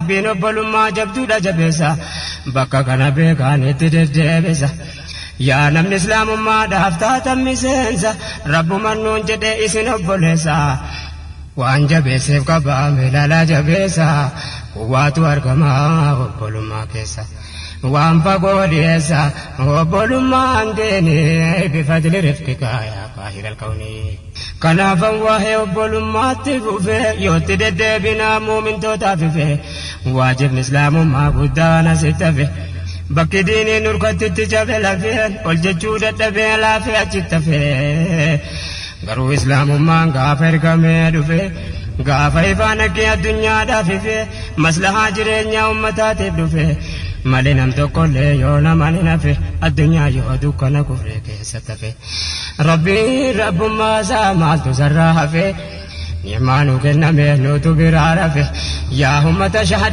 Rabbiin obbolummaa jabduudha jabeessa, bakka kana beekaan itti deddeebisa. Yaa namni islaamummaadhaaf taatan miseensa, rabbuman nuun jedhe isin obboleessa. Waan jabeesseef qabaa meelaalaa jabeessa, waatu argamaa obbolummaa keessa. Waan fagoo dhiyeessa obbolummaan deeni bifadli rifqika yaa qaahiral kawnii. Kanaafan waa'ee obbolummaatti fufee yootti deddeebinaa muumintootaaf ife, waajibni islaamummaa guddaan asitti hafe. Bakki diiniin nurkattitti cabe lafee ol jechuu dadhabee laafee achitti hafe. Garuu islaamummaan gaafa ergamee dhufe, gaafa ifaan akkee addunyaadhaaf ife, maslahaa jireenyaa ummataatiif dhufe. Malee nam tokkollee yoo namaan hin hafe, addunyaa yoo dukkana kufree keessatti hafe. Rabbiin rabbummaa isaa maaltu sarraa hafe? Ni'maa nu kenname nutu biraa rafe. Yaa ummata shahada.